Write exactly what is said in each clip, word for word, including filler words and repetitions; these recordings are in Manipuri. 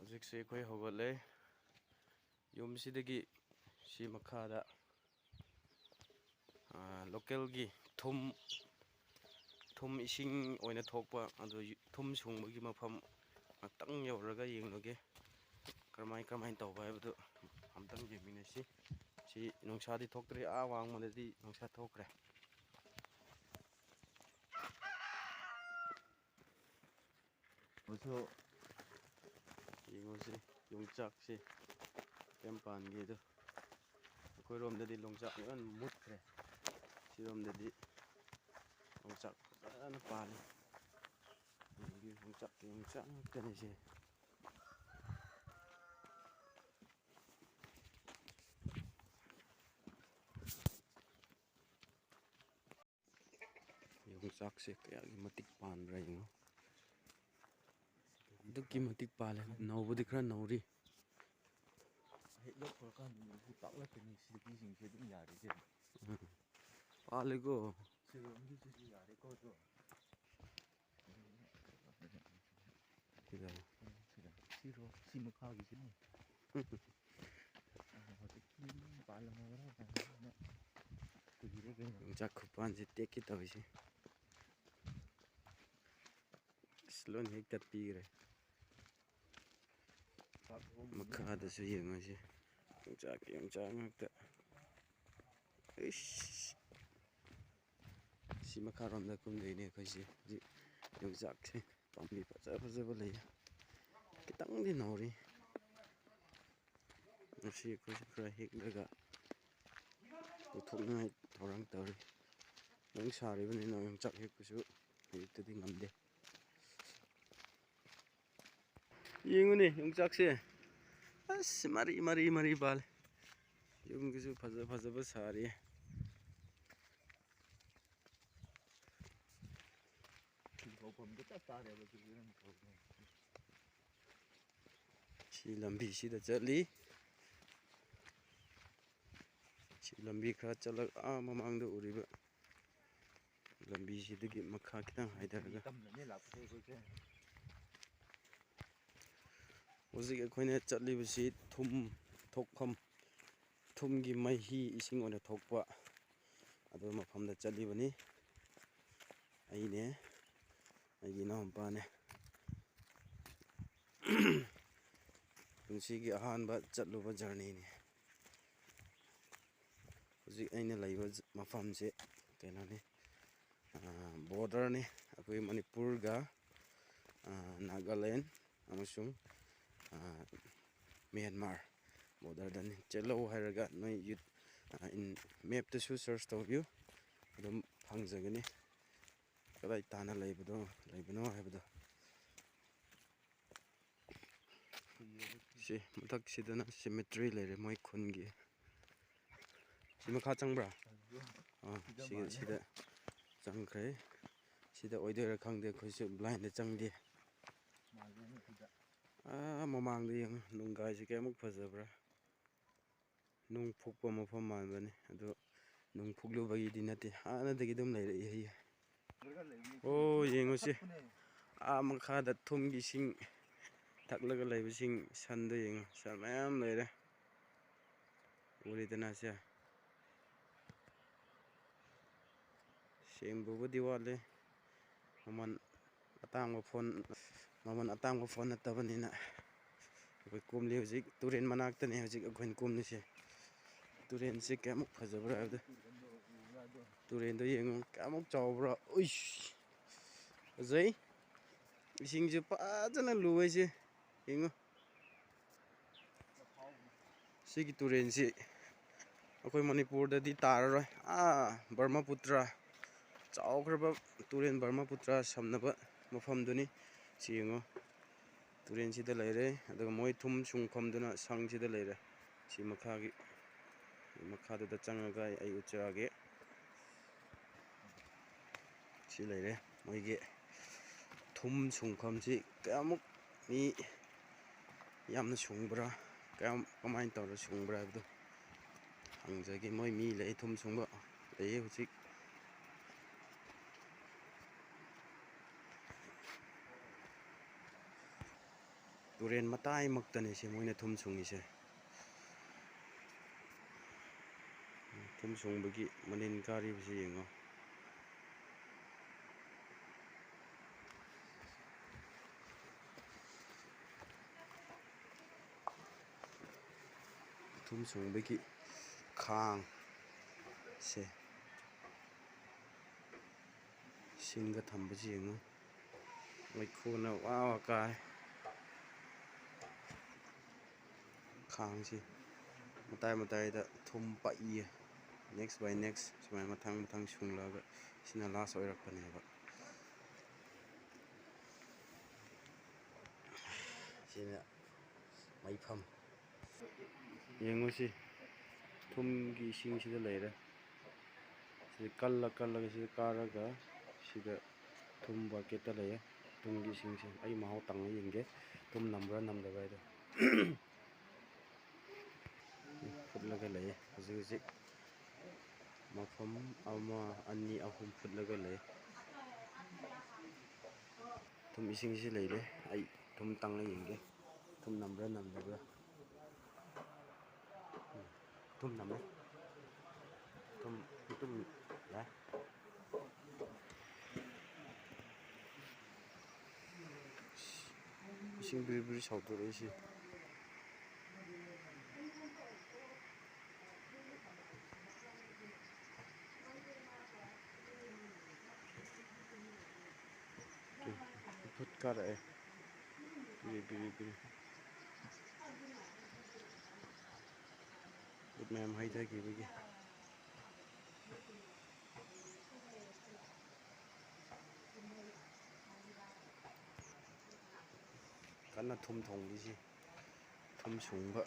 ꯍꯧꯖꯤꯛꯁꯦ ꯑꯩꯈꯣꯏ ꯍꯧꯒꯠꯂꯦ꯫ ꯌꯨꯝꯁꯤꯗꯒꯤ ꯁꯤ ꯃꯈꯥꯗ, ꯑꯥ, ꯂꯣꯀꯦꯜꯒꯤ ꯊꯨꯝ, ꯊꯨꯝ ꯏꯁꯤꯡ ꯑꯣꯏꯅ ꯊꯣꯛꯄ, ꯑꯗꯨ ꯊꯨꯝ ꯁꯨꯡꯕꯒꯤ ꯃꯐꯝ ꯉꯥꯛꯇꯪ ꯌꯧꯔꯒ ꯌꯦꯡꯂꯨꯒꯦ꯫ ꯀꯔꯝꯍꯥꯏ, ꯀꯔꯝꯍꯥꯏꯅ ꯇꯧꯕ ꯍꯥꯏꯕꯗꯨ ꯑꯝꯇꯪ ꯌꯦꯡꯃꯤꯟꯅꯁꯤ꯫ ꯁꯤ ꯅꯨꯡꯁꯥꯗꯤ ꯊꯣꯛꯇ꯭ꯔꯤ, ꯑꯥ ꯋꯥꯡꯃꯗꯗꯤ ꯅꯨꯡꯁꯥ ꯊꯣꯛꯈ꯭ꯔꯦ꯫ ꯃꯁꯨ ꯌꯦꯡꯉꯨꯁꯤ, ꯌꯣꯡꯆꯥꯛꯁꯤ ꯀꯔꯝ ꯄꯥꯟꯒꯦꯗꯣ꯫ ꯑꯩꯈꯣꯏꯔꯣꯝꯗꯗꯤ ꯌꯣꯡꯆꯥꯛ ꯂꯣꯏꯅ ꯃꯨꯠꯈ꯭ꯔꯦ꯫ ꯁꯤꯔꯣꯝꯗꯗꯤ ꯌꯣꯡꯆꯥꯛ ꯐꯖꯅ ꯄꯥꯜꯂꯤ꯫ ꯌꯦꯡꯕꯤꯌꯨ, ꯌꯣꯡꯆꯥꯛꯀꯤ ꯌꯣꯡꯆꯥꯛ ꯉꯥꯛꯇꯅꯤ ꯁꯦ꯫ ꯌꯣꯡꯆꯥꯛꯁꯦ ꯀꯌꯥꯒꯤ ꯃꯇꯤꯛ ꯄꯥꯟꯕ꯭ꯔꯥ ꯌꯦꯡꯉꯣ꯫ ꯑꯗꯨꯛꯀꯤ ꯃꯇꯤꯛ ꯄꯥꯜꯂꯦ꯫ ꯅꯧꯕꯗꯤ ꯈꯔ ꯅꯧꯔꯤ꯫ ꯍꯦꯛ ꯂꯧꯊꯣꯔꯀꯥꯟꯗ ꯃꯣꯏꯒꯤ ꯄꯥꯛꯂꯛꯀꯅꯤ꯫ ꯁꯤꯗꯒꯤꯁꯤꯡꯁꯦ ꯑꯗꯨꯝ ꯌꯥꯔꯤꯁꯦ꯫ ꯎꯝ꯫ ꯄꯥꯜꯂꯦꯀꯣ꯫ ꯁꯤꯔꯣꯝꯒꯤꯁꯤꯗꯤ ꯌꯥꯔꯦꯀꯣ ꯑꯗꯣ꯫ ꯁꯤꯗ꯫ ꯁꯤꯔꯣ, ꯁꯤ ꯃꯈꯥꯒꯤꯁꯤꯅꯦ꯫ ꯍꯧꯖꯤꯛꯇꯤ ꯄꯥꯜꯂꯝꯃꯕ꯭ꯔꯥ ꯀꯥꯏꯅ ꯀꯨꯏꯔꯦ ꯀꯩꯅꯣ꯫ ꯌꯣꯡꯆꯥꯛ ꯈꯨꯄꯥꯟꯁꯦ ꯇꯦꯛꯀꯦ ꯇꯧꯔꯤꯁꯦ꯫ ꯑꯁ, ꯂꯣꯏ ꯍꯦꯛ ꯇꯠꯄꯤꯈ꯭ꯔꯦ꯫ ꯃꯈꯥꯗꯁꯨ ꯌꯦꯡꯉꯁꯤ꯫ ꯌꯣꯡꯆꯥꯛꯀꯤ ꯌꯣꯡꯆꯥꯛ ꯉꯥꯛꯇ꯫ ꯏꯁ! ꯁꯤ ꯃꯈꯥꯔꯣꯝꯗ ꯀꯨꯝꯗꯣꯏꯅꯦ ꯑꯩꯈꯣꯏꯁꯦ꯫ ꯍꯧꯖꯤꯛ ꯌꯣꯡꯆꯥꯛꯁꯦ ꯄꯥꯝꯕꯤ ꯐꯖ ꯐꯖꯕ ꯂꯩꯌꯦ꯫ ꯈꯤꯇꯪꯗꯤ ꯅꯧꯔꯤ꯫ ꯉꯁꯤ ꯑꯩꯈꯣꯏꯁꯨ ꯈꯔ ꯍꯦꯛꯂꯒ ꯄꯨꯊꯣꯛꯅꯤꯡꯉꯥꯏ ꯊꯧꯔꯥꯡ ꯇꯧꯔꯤ꯫ ꯅꯣꯡ ꯁꯥꯔꯤꯕꯅꯤꯅ ꯌꯣꯡꯆꯥꯛ ꯍꯦꯛꯄꯁꯨ ꯍꯧꯖꯤꯛꯇꯗꯤ ꯉꯝꯗꯦ꯫ ꯌꯦꯡꯉꯨꯅꯦ ꯌꯣꯡꯆꯥꯛꯁꯦ꯫ ꯑꯁ, ꯃꯔꯤ, ꯃꯔꯤ, ꯃꯔꯤ ꯄꯥꯜꯂꯦ꯫ ꯌꯨꯝꯒꯤꯁꯨ ꯐꯖ ꯐꯖꯕ ꯁꯥꯔꯤ꯫ ꯁꯤ ꯍꯧꯐꯝꯗꯨ ꯆꯞ ꯆꯥꯔꯦꯕ, ꯁꯤ ꯏꯔꯝ ꯍꯧꯐꯝ꯫ ꯁꯤ ꯂꯝꯕꯤꯁꯤꯗ ꯆꯠꯂꯤ꯫ ꯁꯤ ꯂꯝꯕꯤ ꯈꯔ ꯆꯠꯂꯒ ꯑꯥ ꯃꯃꯥꯡꯗ ꯎꯔꯤꯕ ꯂꯝꯕꯤꯁꯤꯗꯒꯤ ꯃꯈꯥ ꯈꯤꯇꯪ ꯍꯥꯏꯊꯔꯒ꯫ ꯇꯝꯅꯅꯦ ꯂꯥꯛꯄꯁꯦ ꯑꯩꯈꯣꯏꯁꯦ꯫ ꯍꯧꯖꯤꯛ ꯑꯩꯈꯣꯏꯅ ꯆꯠꯂꯤꯕꯁꯤ ꯊꯨꯝ ꯊꯣꯛꯐꯝ, ꯊꯨꯝꯒꯤ ꯃꯍꯤ ꯏꯁꯤꯡ ꯑꯣꯏꯅ ꯊꯣꯛꯄ ꯑꯗꯨ ꯃꯐꯝꯗ ꯆꯠꯂꯤꯕꯅꯤ꯫ ꯑꯩꯅꯦ, ꯑꯩꯒꯤ ꯏꯅꯥꯎꯅꯨꯄꯥꯅꯦ꯫ ꯄꯨꯟꯁꯤꯒꯤ ꯑꯍꯥꯟꯕ ꯆꯠꯂꯨꯕ ꯖꯔꯅꯤꯅꯤ꯫ ꯍꯧꯖꯤꯛ ꯑꯩꯅ ꯂꯩꯕ ꯖ-, ꯃꯐꯝꯁꯦ ꯀꯩꯅꯣꯅꯤ, ꯕꯣꯔꯗꯔꯅꯤ, ꯑꯩꯈꯣꯏ ꯃꯅꯤꯄꯨꯔꯒ, ꯑ, ꯅꯥꯒꯥꯂꯦꯟ ꯑꯃꯁꯨꯡ, ꯑ, ꯃ꯭ꯌꯥꯟꯃꯥꯔ ꯕꯣꯔꯗꯔꯗꯅꯤ꯫ ꯆꯠꯂꯧ ꯍꯥꯏꯔꯒ ꯅꯣꯏ ꯌꯨꯠ, ꯑ, ꯏꯟ-, ꯃꯦꯞꯇꯁꯨ ꯁꯔꯁ ꯇꯧꯕꯤꯌꯨ, ꯑꯗꯨꯝ ꯐꯪꯖꯒꯅꯤ ꯀꯗꯥꯏ ꯇꯥꯅ ꯂꯩꯕꯗꯣ, ꯂꯩꯕꯅꯣ ꯍꯥꯏꯕꯗꯣ꯫ ꯁꯤ ꯃꯊꯛꯁꯤꯗꯅ ꯁꯤꯃꯤꯇ꯭ꯔꯤ ꯂꯩꯔꯦ ꯃꯣꯏ ꯈꯨꯟꯒꯤ꯫ ꯁꯤ ꯃꯈꯥ ꯆꯪꯕ꯭ꯔꯥ? ꯑꯥ, ꯁꯤꯒꯤ, ꯁꯤꯗ ꯆꯪꯈ꯭ꯔꯦ꯫ ꯁꯤꯗ ꯑꯣꯏꯗꯣꯏꯔꯥ ꯈꯪꯗꯦ, ꯑꯩꯈꯣꯏꯁꯨ ꯕ꯭ꯂꯥꯏꯟꯗ ꯆꯪꯗꯦ꯫ ꯑꯥ, ꯃꯃꯥꯡꯗ ꯌꯦꯡꯉꯨ, ꯅꯨꯡꯒꯥꯏꯁꯤ ꯀꯌꯥꯃꯨꯛ ꯐꯖꯕ꯭ꯔꯥ꯫ ꯅꯨꯡ ꯐꯨꯛꯄ ꯃꯐꯝ ꯃꯥꯟꯕꯅꯤ, ꯑꯗꯨ ꯅꯨꯡ ꯐꯨꯛꯂꯨꯕꯒꯤꯗꯤ ꯅꯠꯇꯦ, ꯍꯥꯟꯅꯗꯒꯤ ꯑꯗꯨꯝ ꯂꯩꯔꯛꯏ ꯍꯩ꯫ ꯑꯣ, ꯌꯦꯡꯉꯨꯁꯤ꯫ ꯑꯥ ꯃꯈꯥꯗ ꯊꯨꯝꯒꯤ ꯏꯁꯤꯡ ꯊꯛꯂꯒ ꯂꯩꯕꯁꯤꯡ, ꯁꯟꯗꯣ ꯌꯦꯡꯉꯨ, ꯁꯟ ꯃꯌꯥꯝ ꯂꯩꯔꯦ꯫ ꯎꯔꯤꯗꯅ ꯁꯦ꯫ ꯁꯦꯡꯕꯕꯨꯗꯤ ꯋꯥꯠꯂꯤ꯫ ꯃꯃꯜ ꯑꯇꯥꯡꯕ ꯐꯣꯟ, ꯃꯃꯜ ꯑꯇꯥꯡꯕ ꯐꯣꯟ ꯅꯠꯇꯕꯅꯤꯅ꯫ ꯑꯩꯈꯣꯏ ꯀꯨꯝꯂꯤ ꯍꯧꯖꯤꯛ ꯇꯨꯔꯦꯟ ꯃꯅꯥꯛꯇꯅꯤ ꯍꯧꯖꯤꯛ ꯑꯩꯈꯣꯏꯅ ꯀꯨꯝꯂꯤꯁꯦ꯫ ꯇꯨꯔꯦꯟꯁꯦ ꯀꯌꯥꯃꯨꯛ ꯐꯖꯕ꯭ꯔꯥ ꯍꯥꯏꯕꯗꯣ꯫ ꯇꯨꯔꯦꯟꯗꯣ ꯌꯦꯡꯉꯨ ꯀꯌꯥꯃꯨꯛ ꯆꯥꯎꯕ꯭ꯔꯥ꯫ ꯎꯏꯁ! ꯐꯖꯩ꯫ ꯏꯁꯤꯡꯁꯦ ꯐꯖꯅ ꯂꯨꯋꯦ ꯁꯤ꯫ ꯌꯦꯡꯉꯨ꯫ ꯁꯤꯒꯤ ꯇꯨꯔꯦꯟꯁꯤ ꯑꯩꯈꯣꯏ ꯃꯅꯤꯄꯨꯔꯗꯗꯤ ꯇꯥꯔꯔꯣꯏ꯫ ꯑꯥ, ꯕ꯭ꯔꯍꯃꯄꯨꯇ꯭ꯔ, ꯆꯥꯎꯈ꯭ꯔꯕ ꯇꯨꯔꯦꯟ ꯕ꯭ꯔꯍꯃꯄꯨꯇ꯭ꯔ ꯁꯝꯅꯕ ꯃꯐꯝꯗꯨꯅꯤ꯫ ꯁꯤ ꯌꯦꯡꯉꯨ, ꯇꯨꯔꯦꯟꯁꯤꯗ ꯂꯩꯔꯦ, ꯑꯗꯨꯒ ꯃꯣꯏ ꯊꯨꯝ ꯁꯨꯡꯐꯝꯗꯨꯅ ꯁꯪꯁꯤꯗ ꯂꯩꯔꯦ꯫ ꯁꯤ ꯃꯈꯥꯒꯤ, ꯃꯈꯥꯗꯨꯗ ꯆꯪꯉꯒ ꯑꯩ, ꯑꯩ ꯎꯠꯆꯔꯛꯑꯒꯦ꯫ ꯁꯤ ꯂꯩꯔꯦ ꯃꯣꯏꯒꯤ ꯊꯨꯝ ꯁꯨꯡꯐꯝꯁꯤ꯫ ꯀꯌꯥꯃꯨꯛ ꯃꯤ ꯌꯥꯝꯅ ꯁꯨꯡꯕ꯭ꯔꯥ, ꯀꯌꯥꯝ, ꯀꯃꯥꯏꯅ ꯇꯧꯔ ꯁꯨꯡꯕ꯭ꯔꯥ ꯍꯥꯏꯕꯗꯣ ꯍꯪꯖꯒꯦ꯫ ꯃꯣꯏ ꯃꯤ ꯂꯩ, ꯊꯨꯝ ꯁꯨꯡꯕ ꯂꯩꯌꯦ ꯍꯧꯖꯤꯛ꯫ ꯇꯨꯔꯦꯟ ꯃꯇꯥꯏꯃꯛꯇꯅꯦ ꯁꯤ ꯃꯣꯏꯅ ꯊꯨꯝ ꯁꯨꯡꯉꯤꯁꯦ꯫ ꯊꯨꯝ ꯁꯨꯡꯕꯒꯤ ꯃꯅꯤꯟ ꯀꯥꯔꯤꯕꯁꯤ ꯌꯦꯡꯉꯣ꯫ ꯊꯨꯝ ꯁꯨꯡꯕꯒꯤ ꯈꯥꯡ ꯁꯦ꯫ ꯁꯤꯡꯒ ꯊꯝꯕꯁꯤ ꯌꯦꯡꯉꯨ꯫ ꯃꯩꯈꯨꯅ ꯋꯥ ꯋꯥ ꯀꯥꯏ꯫ ꯈꯥꯡꯁꯤ ꯃꯇꯥꯏ ꯃꯇꯥꯏꯗ ꯊꯨꯝ ꯄꯛꯏꯌꯦ꯫ Next by next ꯁꯨꯃꯥꯏꯅ ꯃꯊꯪ ꯃꯊꯪ ꯁꯨꯡꯂꯛꯑꯒ ꯁꯤꯅ last ꯑꯣꯏꯔꯛꯄꯅꯦꯕ꯫ ꯁꯤꯅ ꯃꯩꯐꯝ꯫ ꯌꯦꯡꯉꯨꯁꯤ, ꯊꯨꯝꯒꯤ ꯏꯁꯤꯡꯁꯤꯗ ꯂꯩꯔꯦ꯫ ꯁꯤ ꯀꯜꯂ ꯀꯜꯂꯒ ꯁꯤꯗ ꯀꯥꯔꯒ ꯁꯤꯗ ꯊꯨꯝ bucketꯇ ꯂꯩꯌꯦ꯫ ꯊꯨꯝꯒꯤ ꯏꯁꯤꯡꯁꯦ ꯑꯩ ꯃꯍꯥꯎ ꯇꯪꯉ ꯌꯦꯡꯒꯦ, ꯊꯨꯝ ꯅꯝꯕ꯭ꯔꯥ ꯅꯝꯗꯕ꯭ꯔꯥ ꯍꯥꯏꯗꯣ꯫ ꯐꯨꯠꯂꯒ ꯂꯩꯌꯦ ꯍꯧꯖꯤꯛ ꯍꯧꯖꯤꯛ꯫ ꯃꯐꯝ ꯑꯃ, ꯑꯅꯤ, ꯑꯍꯨꯝ ꯐꯨꯠꯂꯒ ꯂꯩ꯫ ꯊꯨꯝ ꯏꯁꯤꯡꯁꯤ ꯂꯩꯔꯦ꯫ ꯑꯩ ꯊꯨꯝ ꯇꯪꯉ ꯌꯦꯡꯒꯦ, ꯊꯨꯝ ꯅꯝꯕ꯭ꯔꯥ ꯅꯝꯗꯕ꯭ꯔꯥ꯫ ꯎꯝ, ꯊꯨꯝ ꯅꯝꯃꯦ꯫ ꯊꯨꯝ, ꯊꯨꯝ ꯌꯥꯏ꯫ ꯏꯁꯤꯡ ꯕꯤꯔꯤ ꯕꯤꯔꯤ ꯁꯧꯗꯣꯔꯛꯏꯁꯤ꯫ ꯏꯐꯨꯠ ꯀꯥꯔꯛꯑꯦ꯫ ꯕꯤꯔꯤ ꯕꯤꯔꯤ ꯕꯤꯔꯤ꯫ ꯎꯠ ꯃꯌꯥꯝ ꯍꯩꯊꯈꯤꯕꯒꯤ꯫ ꯀꯟꯅ ꯊꯨꯝ ꯊꯣꯡꯕꯤꯁꯤ꯫ ꯊꯨꯝ ꯁꯨꯡꯕ꯫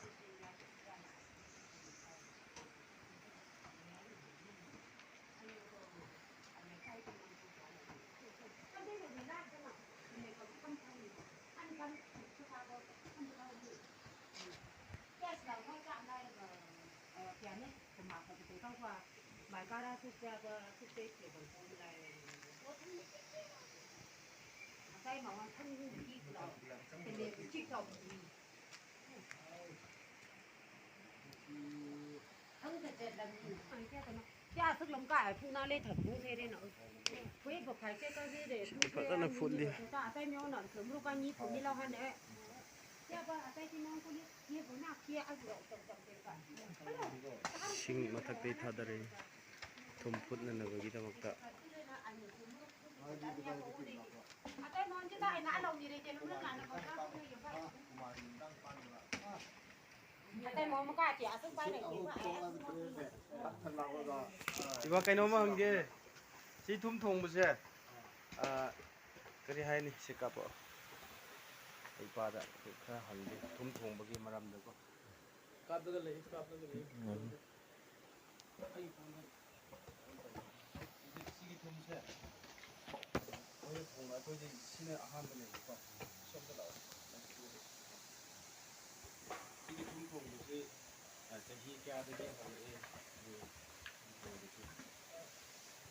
ꯀꯌꯥ ꯁꯨꯛ ꯂꯝ ꯀꯥꯏ ꯐꯨꯅꯥ ꯂꯩ ꯊꯛ ꯐꯨ ꯁꯦꯔꯦ ꯅ ꯐꯨꯏ ꯕ ꯐꯥꯏ ꯀꯦ ꯀ ꯁꯦꯔꯦ ꯐꯨ ꯁꯦꯔꯦ ꯐꯖꯅ ꯐꯨꯠꯂꯤ꯫ ꯑꯇꯩ ꯃꯤꯉꯣꯟꯗ ꯁꯨꯝ ꯔꯨꯀꯥ ꯅꯤ ꯐꯨ ꯃꯤ ꯂꯧ ꯍꯟꯅꯦ ꯀꯌꯥ ꯕ ꯑꯇꯩ ꯇꯤ ꯃꯣꯡ ꯀꯨꯂꯤ ꯌꯦ ꯐꯨ ꯅ ꯀꯌꯥ ꯑ ꯁꯤꯡ ꯃꯊꯛꯇꯩ ꯊꯥꯗꯔꯛꯏ ꯊꯨꯝ ꯐꯨꯠꯅꯅꯕꯒꯤꯗꯃꯛꯇ꯫ ꯏꯕꯥ, ꯀꯩꯅꯣꯝꯃ ꯍꯪꯒꯦ꯫ ꯁꯤ ꯊꯨꯝ ꯊꯣꯡꯕꯁꯦ, ꯑ, ꯀꯔꯤ ꯍꯥꯏꯅꯤ? ꯁꯤ ꯀꯥꯞꯄꯛꯑꯣ꯫ ꯑꯩ ꯏꯄꯥꯗ ꯈꯔ ꯍꯪꯒꯦ, ꯊꯨꯝ ꯊꯣꯡꯕꯒꯤ ꯃꯔꯝꯗꯀꯣ꯫ ꯀꯥꯞꯂꯒ ꯂꯩ, ꯀꯥꯞꯂꯒ ꯂꯩ꯫ ꯎꯝ꯫ ꯑꯩꯒꯤ ꯐꯣꯟꯗ ꯍꯧꯖꯤꯛ ꯁꯤꯒꯤ ꯊꯨꯝꯁꯦ ꯑꯩꯈꯣꯏꯅ ꯊꯣꯡꯕ, ꯑꯩꯈꯣꯏꯗꯤ ꯁꯤꯅ ꯑꯍꯥꯟꯕꯅꯦꯕꯀꯣ꯫ ꯁꯣꯝꯗ ꯂꯥꯛꯑꯣ꯫ ꯁꯤꯒꯤ ꯊꯨꯝ ꯊꯣꯡꯕꯁꯤ, ꯑ, ꯆꯍꯤ ꯀꯌꯥꯗꯒꯤ ꯍꯧꯔꯛꯑꯦ? ꯑꯗꯨ ꯊꯨꯝ ꯊꯣꯡꯕꯁꯤ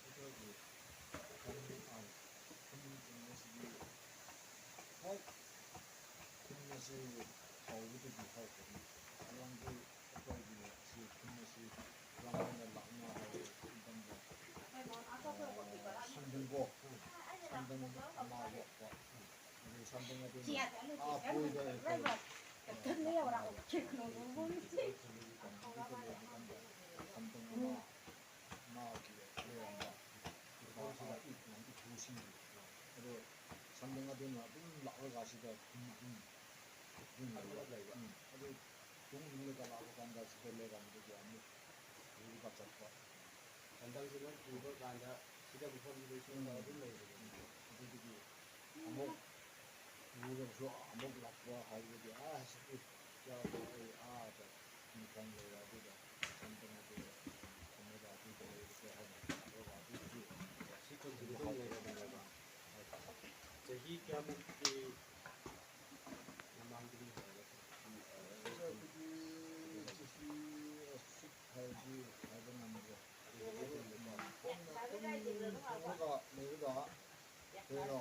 ꯑꯩꯈꯣꯏꯒꯤ ꯊꯨꯝ, ꯑ, ꯊꯨꯝ ꯊꯣꯡꯕꯁꯤꯗꯤ ꯍꯣꯏ, ꯊꯨꯝ ꯑꯁꯤ ꯍꯥꯎꯕꯗꯒꯤ ꯍꯥꯎꯕꯅꯤ꯫ ꯃꯔꯝꯗꯤ ꯑꯩꯈꯣꯏꯒꯤ ꯁꯤ ꯊꯨꯝ ꯑꯁꯤ ꯀꯔꯝꯍꯥꯏꯅ ꯂꯥꯛꯅ ꯍꯥꯏꯕ ꯃꯇꯝꯗ, ꯑ, ꯁꯟꯗꯪꯀꯣ, ꯁꯟꯗꯪ ꯑꯃ ꯌꯣꯛꯄ꯫ ꯑꯗꯨ ꯁꯟꯗꯪ ꯑꯗꯨꯅ ꯑꯥ ꯄꯣꯏꯗ ꯑꯩꯈꯣꯏ, ꯑ, ꯂꯥꯛꯅ ꯍꯥꯏꯕ꯫ ꯁꯟꯗꯪ ꯑꯃ ꯃꯥꯒꯤ ꯂꯩꯔꯝꯕ ꯃꯥ-, ꯃꯥꯒꯤ ꯏꯄꯨꯁꯤꯡꯒꯤ꯫ ꯑꯗꯣ ꯁꯟꯗꯪ ꯑꯗꯨꯅ ꯑꯗꯨꯝ ꯂꯥꯛꯂꯒ ꯑꯁꯤꯗ ꯈꯨꯟ ꯑꯗꯨꯝ, ꯑꯗꯨꯝ ꯂꯩꯕ꯫ ꯂꯩꯕ꯫ ꯎꯝ꯫ ꯑꯗꯨ ꯇꯨꯡ ꯏꯜꯂꯒ ꯂꯥꯛꯄ ꯀꯥꯟꯗ ꯁꯤꯗ ꯂꯩꯔꯝꯕꯗꯒꯤ ꯑꯃꯨꯛ ꯄꯨꯔꯒ ꯆꯠꯄ꯫ ꯁꯟꯗꯪꯁꯤꯅ ꯄꯨꯕ ꯀꯥꯟꯗ ꯁꯤꯗ ꯃꯐꯝꯁꯤꯗ ꯏꯁꯤꯡꯗ ꯎꯝ꯫ ꯑꯗꯨꯝ ꯂꯩꯕꯅꯦ꯫ ꯎꯝ꯫ ꯑꯗꯨꯗꯒꯤ ꯑꯃꯨꯛ ꯄꯨꯔꯒꯁꯨ ꯑꯃꯨꯛ ꯂꯥꯛꯄ ꯍꯥꯏꯕꯗꯤ, ꯑꯥ, ꯁꯤꯗꯤ ꯆꯥꯕ ꯑꯩ ꯑꯥꯗ ꯃꯐꯝ ꯂꯩꯔ ꯑꯗꯨꯗ ꯁꯟꯗꯪ ꯑꯗꯨ ꯊꯝꯃꯒ ꯑꯗꯨꯗ ꯂꯩꯔꯁꯦ ꯍꯥꯏꯅ ꯂꯥꯛꯑꯒ ꯑꯗꯨꯗꯤ ꯁꯤ ꯈꯨꯟꯁꯤꯗ ꯑꯗꯨꯝ ꯂꯩꯔꯕꯅꯦꯕ꯫ ꯆꯍꯤ ꯀꯌꯥꯃꯨꯛꯀꯤ ꯃꯃꯥꯡꯗꯒꯤ ꯍꯧꯔꯒ ꯁꯤ, ꯑ, ꯑꯗꯨꯗꯤ ꯆꯍꯤ ꯑꯁꯨꯛ ꯍꯥꯏꯔꯗꯤ ꯍꯥꯏꯕ ꯉꯝꯗ꯭ꯔꯦ꯫ ꯑꯗꯨꯗꯒꯤ ꯑꯗꯨꯝ ꯊꯣꯡꯉꯒ ꯂꯩꯔꯒ ꯀꯩꯅꯣ,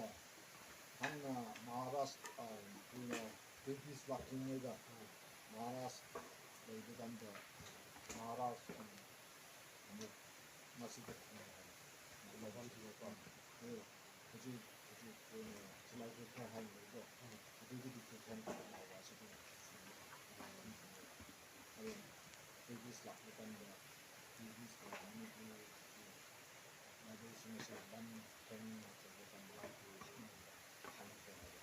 ꯍꯥꯟꯅ ꯃꯍꯥꯔꯥꯁ-, ꯑ, ꯀꯩꯅꯣ, ꯕ꯭ꯔꯤꯇꯤꯁ ꯂꯥꯛꯇ꯭ꯔꯤꯉꯩꯗ ꯃꯍꯥꯔꯥꯁ ꯂꯩꯕ ꯀꯥꯟꯗ ꯃꯍꯥꯔꯥꯖ ꯑꯃꯨꯛ ꯃꯁꯤꯗ ꯐꯪꯉꯦ ꯍꯥꯏꯕ꯫ ꯂꯧꯐꯝ ꯊꯤꯕꯀꯣ꯫ ꯑꯗꯨ ꯍꯧꯖꯤꯛ, ꯍꯧꯖꯤꯛ, ꯑ, ꯁꯤꯂꯥꯏꯁꯦ ꯈꯔ ꯍꯥꯏꯔꯤꯕꯗꯣ, ꯑꯗꯨꯒꯤꯗꯤ ꯈꯔ ꯍꯦꯟꯅ ꯂꯥꯎꯕ ꯑꯁꯤꯗꯤ꯫ ꯑꯗꯨ ꯕ꯭ꯔꯤꯇꯤꯁ ꯂꯥꯛꯄ ꯃꯇꯝꯗ ꯕ꯭ꯔꯤꯇꯤꯁ ꯂꯥꯛꯄ ꯃꯅꯤꯄꯨꯔ ꯃꯗꯨꯁꯤꯡ ꯑꯁꯤ ꯕꯟ ꯊꯣꯡ ꯅꯠꯇ꯭ꯔꯒ ꯕꯟ ꯂꯥꯛꯄ ꯍꯥꯏꯅ ꯇꯧꯅꯕ꯫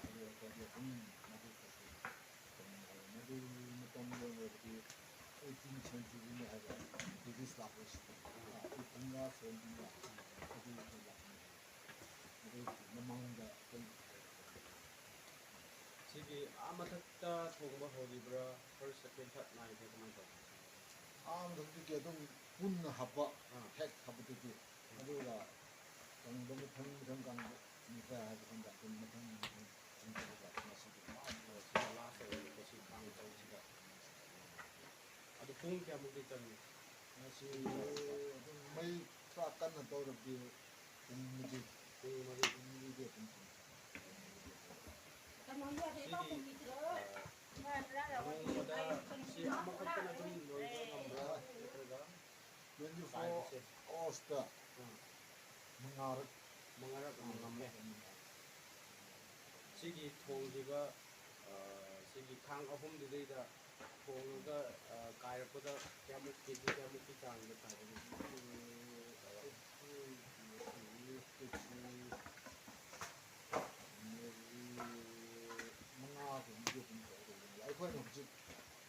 ꯑꯗꯨ ꯑꯩꯈꯣꯏꯗꯤ ꯑꯗꯨꯝ ꯃꯗꯨ ꯈꯛꯇ ꯇꯧꯅꯤꯡꯉꯥꯏ꯫ ꯃꯗꯨ ꯃꯇꯝꯗ ꯑꯣꯏꯔꯗꯤ ꯑꯩꯠꯇꯤꯟ ꯁꯦꯟꯆꯨꯔꯤꯅꯤ ꯍꯥꯏꯕ ꯕ꯭ꯔꯤꯇꯤꯁ ꯂꯥꯛꯄꯁꯤꯗ, ꯑꯩꯠꯇꯤꯟꯒ ꯁꯚꯦꯟꯇꯤꯟꯒ ꯑꯗꯨ ꯂꯥꯛꯄꯅꯤ꯫ ꯑꯗꯨ ꯃꯃꯥꯡꯗ ꯑꯩꯈꯣꯏ ꯁꯤꯒꯤ ꯑꯥ ꯃꯊꯛꯇ ꯊꯣꯡꯕ ꯍꯧꯔꯤꯕ꯭ꯔꯥ? ꯐꯥꯔꯁ, ꯁꯦꯀꯦꯟ, ꯊꯥꯔꯠ ꯅꯥꯏꯕ꯭ꯔꯥ? ꯀꯃꯥꯏꯅ ꯇꯧꯕ? ꯑꯍꯥꯟꯕꯗꯒꯤ ꯑꯗꯨꯝ ꯄꯨꯟꯅ ꯍꯥꯞꯄ, ꯑꯥ꯫ ꯍꯦꯛ ꯍꯥꯞꯄꯗꯒꯤ, ꯑꯥ꯫ ꯑꯗꯨꯒ ꯀꯪꯕ ꯃꯊꯪ ꯃꯊꯪ ꯀꯪꯕ ꯅꯨꯃꯤꯠꯇ ꯍꯥꯏꯕ ꯀꯥꯟꯗ ꯑꯗꯨꯝ ꯃꯊꯪ ꯃꯊꯪ ꯆꯪꯁꯤꯜꯂꯒ ꯉꯁꯤꯗꯤ ꯂꯥꯁ ꯑꯣꯏꯔꯦ꯫ ꯁꯤ ꯈꯥꯡ ꯆꯧꯁꯤꯗ꯫ ꯑꯗꯨ ꯄꯨꯡ ꯀꯌꯥꯃꯨꯛꯇꯤ ꯆꯪꯉꯤ? ꯉꯁꯤ ꯑꯗꯨꯝ ꯃꯩ ꯈꯔ ꯀꯟꯅ ꯇꯧꯔꯗꯤ ꯄꯨꯡ ꯃꯔꯤ, ꯄꯨꯡ ꯃꯔꯤ, ꯄꯨꯡ ꯃꯔꯤꯗꯤ ꯑꯗꯨꯝ ꯆꯪꯉꯤ꯫ ꯁꯤꯗꯤ, ꯑ, ꯅꯣꯡꯃꯗ ꯁꯤ ꯑꯃꯈꯛꯇꯅ ꯑꯗꯨꯝ ꯂꯣꯏꯕ ꯉꯝꯕ꯭ꯔꯥ? ꯅꯠꯇ꯭ꯔꯒ ꯇ꯭ꯋꯦꯟꯇꯤ ꯐꯣꯔ ꯀꯥꯏꯕꯁꯦ? ꯑꯋꯥꯔꯁꯇ ꯎꯝ꯫ ꯃꯉꯥꯔꯛ꯫ ꯃꯉꯥꯔꯛ ꯑꯗꯨꯝ ꯉꯝꯃꯦ꯫ ꯁꯤꯒꯤ ꯊꯣꯡꯈꯤꯕ, ꯑ, ꯁꯤꯒꯤ ꯊꯥꯡ ꯑꯍꯨꯝꯗꯨꯗꯩꯗ ꯊꯣꯡꯉꯒ, ꯑ, ꯀꯥꯏꯔꯛꯄꯗ ꯀꯌꯥꯃꯨꯛ, ꯀꯦꯖꯤ ꯀꯌꯥꯃꯨꯛꯀꯤ ꯆꯥꯡꯗ ꯀꯥꯏꯒꯅꯤ? ꯃꯔꯤ, ꯃꯉꯥꯒꯨꯝꯕꯗꯤ ꯑꯗꯨꯝ ꯇꯧꯒꯗꯧꯕꯅꯦ꯫ ꯑꯩꯈꯣꯏꯅ ꯍꯧꯖꯤꯛ,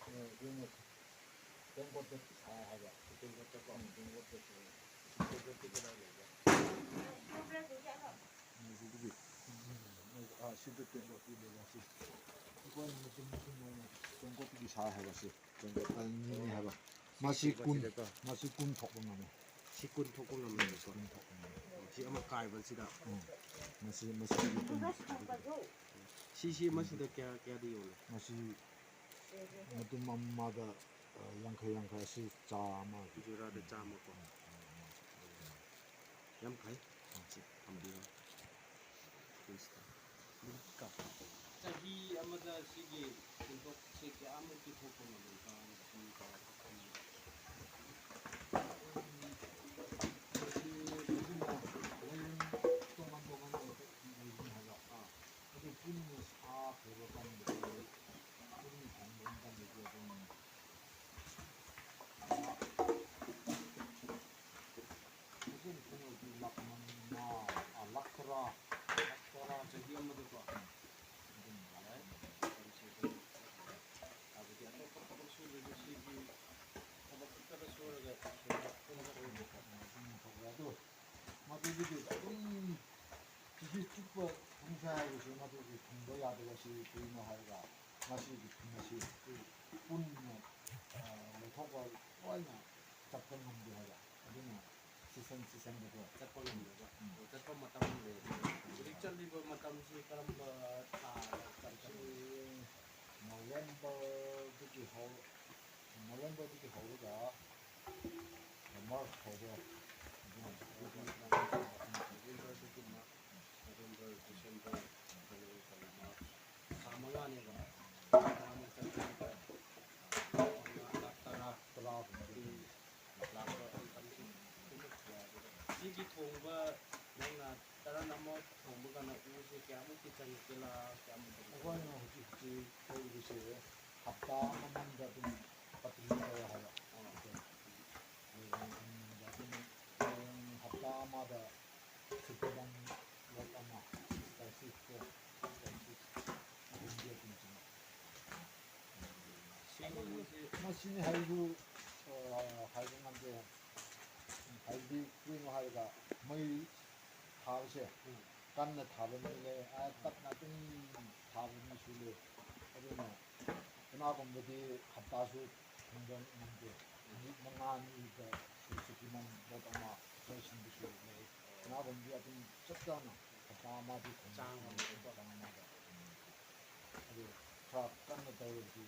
ꯑ, ꯀꯩꯅꯣ, ꯇꯦꯡꯀꯣꯠꯇ ꯁꯥꯏ ꯍꯥꯏꯕ꯫ ꯇꯦꯡꯀꯣꯠꯇꯀꯣ? ꯎꯝ, ꯇꯦꯡꯀꯣꯠꯇ ꯁꯥꯏ꯫ ꯇꯦꯡꯀꯣꯠꯇꯤ ꯀꯗꯥꯏ ꯂꯩꯒꯦ? ꯎꯝ, ꯑꯗꯨꯗꯒꯤ, ꯎꯝ, ꯑꯥ, ꯁꯤꯗ ꯇꯦꯡꯀꯣꯠꯇꯤ ꯂꯩꯕ ꯁꯤ꯫ ꯑꯩꯈꯣꯏꯅ ꯃꯆꯤꯟ ꯃꯆꯤꯟ ꯑꯣꯏꯅ ꯇꯦꯡꯀꯣꯠꯇꯒꯤ ꯁꯥꯏ ꯍꯥꯏꯕ ꯁꯤ꯫ ꯇꯦꯡꯀꯣꯠ ꯑꯅꯤꯅꯤ ꯍꯥꯏꯕ꯫ ꯃꯁꯤ ꯀꯨꯟ, ꯇꯦꯡꯀꯣꯠꯁꯤꯗꯀꯣ? ꯃꯁꯤ ꯀꯨꯟ ꯊꯣꯛꯄ ꯉꯝꯃꯦ꯫ ꯁꯤ ꯀꯨꯟ ꯊꯣꯛꯄ ꯉꯝꯃꯦꯕꯀꯣ? ꯀꯨꯟ ꯊꯣꯛꯄ ꯉꯝꯃꯦ꯫ ꯁꯤ ꯑꯃ ꯀꯥꯏꯕꯁꯤꯗ? ꯎꯝ꯫ ꯃꯁꯤ, ꯃꯁꯤꯗꯒꯤ ꯀꯨꯟ꯫ ꯁꯤ, ꯁꯤ ꯃꯁꯤꯗ ꯀꯌꯥ, ꯀꯌꯥꯗ ꯌꯣꯜꯂꯦ? ꯃꯁꯤ ꯃꯇꯨꯝ ꯑꯃꯗ, ꯑ, ꯌꯥꯡꯈꯩ, ꯌꯥꯡꯈꯩ, ꯑꯁꯤ ꯆꯥ ꯑꯃ꯫ ꯖꯨꯔꯥꯗ ꯆꯥꯝꯃꯀꯣ? ꯎꯝ, ꯎꯝ, ꯎꯝ꯫ ꯌꯥꯝ ꯐꯩ꯫ ꯁꯤ ꯊꯝꯕꯤꯔꯣ꯫ ꯄ꯭ꯂꯤꯁ꯫ ꯑꯗꯨꯝ ꯀꯥꯞꯄꯣ꯫ ꯆꯍꯤ ꯑꯃꯗ ꯁꯤꯒꯤ ꯁꯦꯟꯊꯣꯛꯁꯦ ꯀꯌꯥꯃꯨꯛꯇꯤ ꯊꯣꯛꯄ ꯉꯝꯃꯤꯕ꯭ꯔꯥ? ꯁꯨꯝ ꯆꯥꯎꯔꯥꯛꯄ ꯈꯪꯕ꯭ꯔꯥ? ꯇꯣꯉꯥꯟ ꯇꯣꯉꯥꯟꯕ ꯂꯩꯕꯅꯤ ꯍꯥꯏꯕ꯫ ꯑꯥ꯫ ꯑꯗꯨ ꯄꯨꯟꯅ ꯁꯥꯈ꯭ꯔꯕ ꯀꯥꯟꯗꯗꯤ ꯄꯨꯟꯅ ꯊꯣꯡꯕ ꯃꯇꯝꯗꯗꯤ ꯑꯗꯨꯝ ꯐꯖꯅ ꯈꯪꯉꯗꯤ ꯂꯥꯛ ꯃꯉꯥ, ꯑꯥ, ꯂꯥꯛ ꯇꯔꯥ, ꯂꯥꯛ ꯇꯔꯥ ꯆꯍꯤ ꯑꯃꯗꯀꯣ꯫ ꯑꯗꯨꯝ ꯌꯥꯏ꯫ ꯃꯇꯝꯁꯦ ꯑꯗꯨꯝ ꯍꯥꯏꯕꯗꯤ ꯑꯇꯣꯞꯄ ꯊꯕꯛ ꯁꯨꯗ꯭ꯔꯁꯨ ꯁꯤꯒꯤ ꯊꯕꯛ ꯈꯛꯇꯗ ꯁꯨꯔꯒ ꯁꯦꯟ ꯊꯣꯛꯄ ꯑꯗꯨꯝ ꯊꯣꯛꯑꯦ꯫ ꯑꯗꯣ ꯃꯗꯨꯗꯒꯤ ꯑꯗꯨꯝ ꯆꯍꯤ ꯆꯨꯞꯄ ꯊꯨꯡꯁꯦ ꯍꯥꯏꯔꯒꯁꯨ ꯃꯗꯨꯒꯤ ꯊꯨꯡꯕ ꯌꯥꯗꯕꯁꯤ ꯀꯔꯤꯅꯣ ꯍꯥꯏꯔꯒ ꯉꯁꯤꯒꯤ ꯊꯨꯝ ꯑꯁꯤ ꯄꯨꯟꯅ, ꯑ, ꯂꯧꯊꯣꯛꯄ ꯂꯣꯏꯅ ꯆꯠꯄ ꯉꯝꯗꯦ ꯍꯥꯏꯕ꯫ ꯑꯗꯨꯅ season seasonꯗꯀꯣ꯫ ꯆꯠꯄ ꯉꯝꯗꯕ꯫ ꯎꯝ꯫ ꯑꯣ, ꯆꯠꯄ ꯃꯇꯝ ꯂꯩ꯫ ꯍꯧꯖꯤꯛ ꯆꯠꯂꯤꯕ ꯃꯇꯝꯁꯤ ꯀꯔꯝꯕ ꯊꯥꯗ ꯆꯠꯀꯅꯤ? ꯑꯩꯈꯣꯏ ꯅꯣꯕꯦꯝꯕꯔꯗꯒꯤ ꯍꯧ-, ꯅꯣꯕꯦꯝꯕꯔꯗꯒꯤ ꯍꯧꯔꯒ ꯃꯥꯔꯆ ꯐꯥꯎꯕ ꯑꯗꯨꯝ ꯅꯣꯕꯦꯝꯕꯔꯗꯒꯤ March, November, December, January, February, March, ꯊꯥ ꯃꯉꯥꯅꯦꯕ꯫ ꯊꯥ ꯃꯉꯥ ꯆꯠꯄꯁꯤꯗ ꯂꯥꯛ ꯃꯉꯥ, ꯂꯥꯛ ꯇꯔꯥ, ꯇꯔꯥꯒꯨꯝꯕꯗꯤ ꯎꯝ꯫ ꯂꯥꯛꯄ ꯃꯇꯝꯁꯤ ꯑꯗꯨꯃꯛ ꯌꯥꯏ꯫ ꯑꯗꯨꯒ ꯁꯤꯒꯤ ꯊꯣꯡꯕ ꯅꯪꯅ ꯇꯔꯟ ꯑꯃ ꯊꯣꯡꯕ ꯀꯥꯟꯗ ꯎꯁꯦ ꯀꯌꯥꯃꯨꯛꯇꯤ ꯆꯪꯉꯛꯀꯦꯔꯥ, ꯀꯌꯥꯃꯨꯛ ꯆꯪꯉꯛꯀꯦꯔꯥ? ꯑꯩꯈꯣꯏꯅ ꯍꯧꯖꯤꯛ ꯍꯧꯖꯤꯛ ꯇꯧꯔꯤꯕꯁꯦ ꯍꯞꯇꯥ ꯑꯃꯃꯝꯗ ꯑꯗꯨꯝ ꯄꯠꯇꯤ ꯇꯧꯋꯦ ꯍꯥꯏꯕ꯫ ꯑꯥ꯫ ꯑꯗꯨꯝ ꯍꯞꯇꯥ ꯑꯃꯗ ꯁꯨꯄꯔ ꯂꯣꯠ ꯑꯃ, ꯁꯤꯛꯁ ꯕꯥꯏ ꯁꯤꯛꯁ ꯀꯣ, ꯁꯤꯛꯁ ꯕꯥꯏ ꯁꯤꯛꯁ ꯑꯍꯨꯝꯗꯤ ꯑꯗꯨꯝ ꯆꯤꯡꯉꯦ꯫ ꯁꯤꯒꯤ ꯃꯣꯏꯁꯦ ꯃꯁꯤꯅꯤ ꯍꯥꯏꯕꯁꯨ, ꯑ, ꯍꯥꯏꯕ ꯉꯝꯗꯦ꯫ ꯍꯥꯏꯕꯗꯤ ꯀꯔꯤꯅꯣ ꯍꯥꯏꯔꯒ ꯃꯩ ꯊꯥꯕꯁꯦ ꯎꯝ꯫ ꯀꯟꯅ ꯊꯥꯕ ꯃꯤ ꯂꯩ, ꯑ, ꯇꯞꯅ ꯑꯗꯨꯝ ꯊꯥꯕ ꯃꯤꯁꯨ ꯂꯩ꯫ ꯑꯗꯨꯅ ꯀꯅꯥꯒꯨꯝꯕꯗꯤ ꯍꯞꯇꯥꯁꯨ ꯊꯝꯕ ꯉꯝꯗꯦ꯫ ꯅꯨꯃꯤꯠ ꯃꯉꯥꯅꯤꯗ ꯁꯨꯇꯤ ꯅꯪꯕ ꯑꯃ ꯂꯣꯏꯁꯤꯟꯕꯁꯨ ꯂꯩ꯫ ꯀꯅꯥꯒꯨꯝꯕꯗꯤ ꯑꯗꯨꯝ ꯆꯞ ꯆꯥꯅ ꯍꯞꯇꯥ ꯑꯃꯗꯤ ꯊꯝꯕꯁꯨ ꯆꯥꯡ ꯂꯩ, ꯑꯃꯗꯀꯣ꯫ ꯆꯥꯡ ꯑꯃꯗ꯫ ꯑꯗꯨ ꯈꯔ ꯀꯟꯅ ꯇꯧꯔꯕꯗꯤ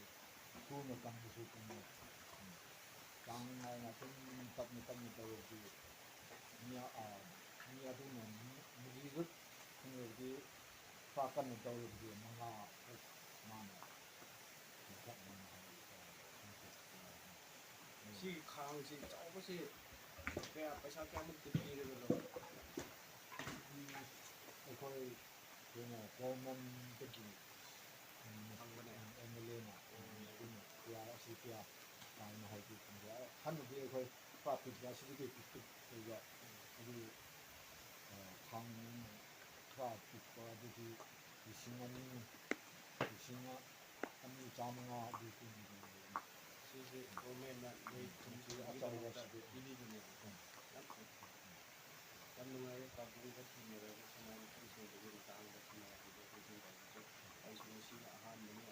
ꯊꯨꯅ ꯀꯪꯕꯁꯨ ꯀꯪꯉꯦ꯫ ꯆꯥꯡ ꯅꯥꯏꯅ ꯑꯗꯨꯝ ꯇꯞꯅ ꯇꯞꯅ ꯇꯧꯔꯕꯗꯤ ꯃꯤ, ꯑ, ꯃꯤ ꯑꯗꯨꯅ ꯃꯔꯤꯔꯛ ꯈꯪꯂꯕꯗꯤ ꯈꯔ ꯀꯟꯅ ꯇꯧꯔꯕꯗꯤ ꯃꯉꯥ ꯃꯥꯅ ꯃꯊꯛ ꯃꯉꯥ ꯍꯥꯏꯕꯗꯤ ꯈꯔ ꯈꯪꯗꯦ꯫ ꯁꯤꯒꯤ ꯈꯥꯡꯁꯤ ꯆꯥꯎꯕꯁꯤ ꯀꯌꯥ, ꯄꯩꯁꯥ ꯀꯌꯥꯃꯨꯛꯇꯤ ꯄꯤꯔꯒꯅꯣ? ꯑꯩꯈꯣꯏ ꯀꯩꯅꯣ ꯒꯣꯔꯃꯦꯟꯗꯒꯤ ꯐꯪꯕꯅꯦ꯫ ꯑꯦꯝ ꯑꯦꯜ ꯑꯦꯅ ꯑꯩꯈꯣꯏꯅ ꯀꯌꯥ ꯑꯁꯤ ꯀꯌꯥ ꯇꯥꯏꯅ ꯍꯥꯏꯕꯗꯤ ꯈꯪꯗꯦ꯫ ꯍꯥꯟꯅꯗꯤ ꯑꯩꯈꯣꯏ ꯈꯔ ꯄꯤꯛꯄ ꯑꯁꯤꯗꯒꯤ ꯄꯤꯛꯇꯛ ꯇꯧꯕ ꯑꯗꯨ ꯈꯥꯡ ꯈꯔ ꯄꯤꯛꯄ ꯑꯗꯨꯗꯤ ꯂꯤꯁꯤꯡ ꯑꯅꯤ ꯂꯤꯁꯤꯡ ꯑꯅꯤ ꯆꯥꯃꯉꯥ ꯑꯗꯨ ꯄꯤꯕꯤꯕꯅꯦ꯫ ꯁꯤꯁꯦ ꯒꯣꯔꯃꯦꯟꯅ ꯅꯣꯏ ꯈꯨꯟꯁꯤ ꯑꯆꯧꯕꯁꯤꯗꯤ ꯄꯤꯕꯤꯕꯅꯦꯕꯀꯣ꯫ ꯌꯥꯝ ꯐꯩ꯫ ꯌꯥꯝ ꯅꯨꯡꯉꯥꯏꯔꯦ ꯄꯥꯕꯨꯡꯒ ꯊꯦꯡꯅꯔꯒ ꯁꯨꯃꯥꯏꯅ ꯈꯨꯟ ꯁꯦꯝꯕꯒꯤ ꯃꯇꯥꯡꯗ ꯁꯨꯃꯥꯏꯅ ꯍꯥꯏꯗꯣꯛ ꯍꯥꯏꯖꯤꯟ ꯇꯧꯕꯁꯦ꯫ ꯑꯩꯁꯨ ꯉꯁꯤꯅ ꯑꯍꯥꯟꯕꯅꯤ꯫